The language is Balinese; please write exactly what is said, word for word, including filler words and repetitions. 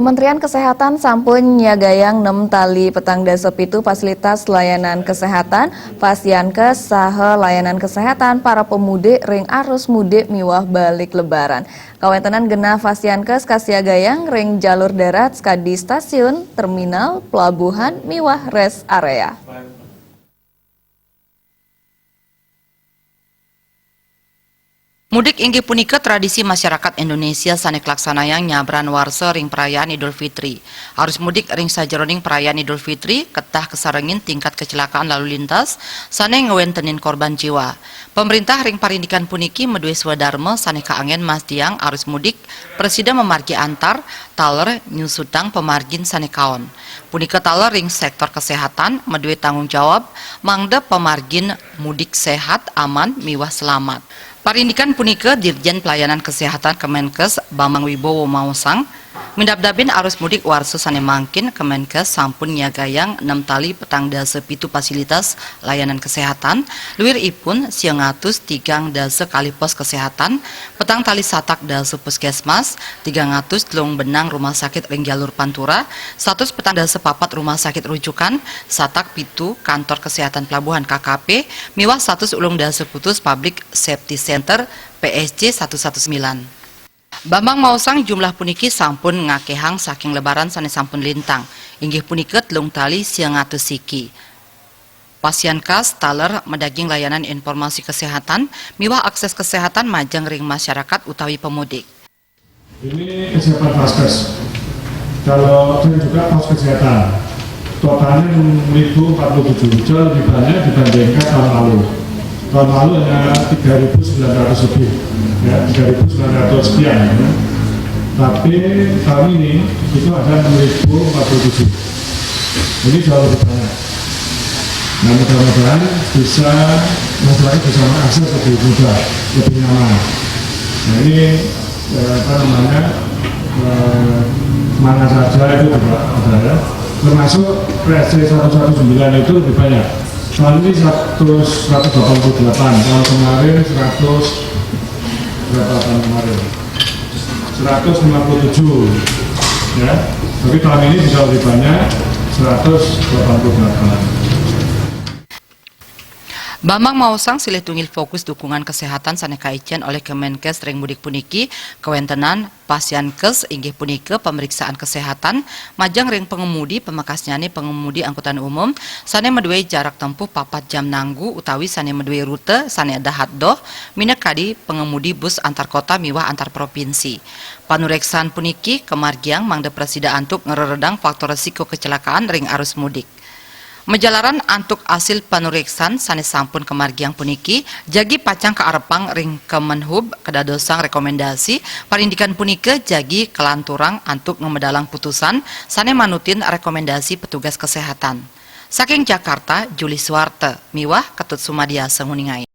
Kementerian Kesehatan sampun nyagayang nem tali petang dasa pitu fasilitas layanan kesehatan, Fasiankes saha layanan kesehatan para pemudik ring arus mudik miwah balik lebaran. Kawentenan genah Fasiankes kasiagayang ring jalur darat, skadi stasiun, terminal, pelabuhan, miwah rest area. Mudik inggih punika tradisi masyarakat Indonesia sane kalaksanayang nyabran warsa ring perayaan Idul Fitri. Arus mudik ring sajeroning perayaan Idul Fitri ketah kasarengin tingkat kecelakaan lalu lintas sane ngwentenin korban jiwa. Pemerintah ring parindikan puniki madue swadarma sane kaangen mastiang arus mudik prasida mamargi antar taler nyusutang pamargin sane kaon. Punika taler ring sektor kesehatan madue tanggung jawab mangda pamargin mudik sehat, aman, miwah selamat. Parindikan punika Dirjen Pelayanan Kesehatan Kemenkes Bambang Wibowo maosang, mindabdabin arus mudik warsa sane mangkin, Kemenkes sampun nyagayang nem tali petang dasa pitu fasilitas layanan kesehatan, luiripun siang atus tigang dasa kalih pos kesehatan, petang tali satak dasa puskesmas, tigang atus telung benang rumah sakit ring jalur pantura, satus petang dasa papat rumah sakit rujukan, satak pitu kantor kesehatan pelabuhan K K P, miwah satus ulung dasa kutus Public Safety Center, P S C satu satu sembilan. Bambang maosang jumlah puniki sampun ngakehang saking lebaran sane sampun lintang, inggih punika telung tali siang atus siki. Pasiankes taler madaging layanan informasi kesehatan miwah akses kesehatan majeng ring masyarakat utawi pemudik. Ini kesiapan Faskes. Kalau, dan juga pos kesehatan. Totalnya enam ribu empat puluh tujuh, jauh lebih banyak dibandingkan tahun lalu. Tahun lalu hanya tiga ribu sembilan ratus lebih, ya, tiga ribu sembilan ratus sekian, ya. Tapi tahun ini itu ada enam ribu empat puluh tujuh. Ini jauh lebih banyak. Nah, mudah-mudahan bisa, masyarakat bisa mengakses lebih mudah, lebih nyaman. Nah, ini, eh, apa namanya, eh, mana saja itu juga ada, ya. Termasuk P S C satu satu sembilan itu lebih banyak. Tahun ini seratus, seratus delapan puluh delapan, tahun kemarin seratus, berapa tahun kemarin? Seratus lima puluh tujuh, ya. Tapi tahun ini bisa lebih banyak, seratus delapan puluh delapan. Bambang maosang silih tunggil fokus dukungan kesehatan sane kaicen olih Kemenkes ring mudik puniki, kawentenan Pasiankes inggih punika pemeriksaan kesehatan majeng ring pengemudi, pamekasnyane pengemudi angkutan umum sane madue jarak tempuh papat jam nanggu utawi sane madue rute sane dahat doh, minakadi pengemudi bus antar kota miwah antar provinsi. Panureksan puniki kamargiang mangda prasida antuk ngreredang faktor resiko kecelakaan ring arus mudik. Majalaran antuk asil panureksan sane sampun kamargiang puniki, jagi pacang kaarepang ring Kemenhub kadadosang rekomendasi, parindikan punika jagi kalanturang antuk ngamedalang putusan sane manutin rekomendasi petugas kesehatan. Saking Jakarta, Juli Suwarta miwah Ketut Sumadiasa nguningain.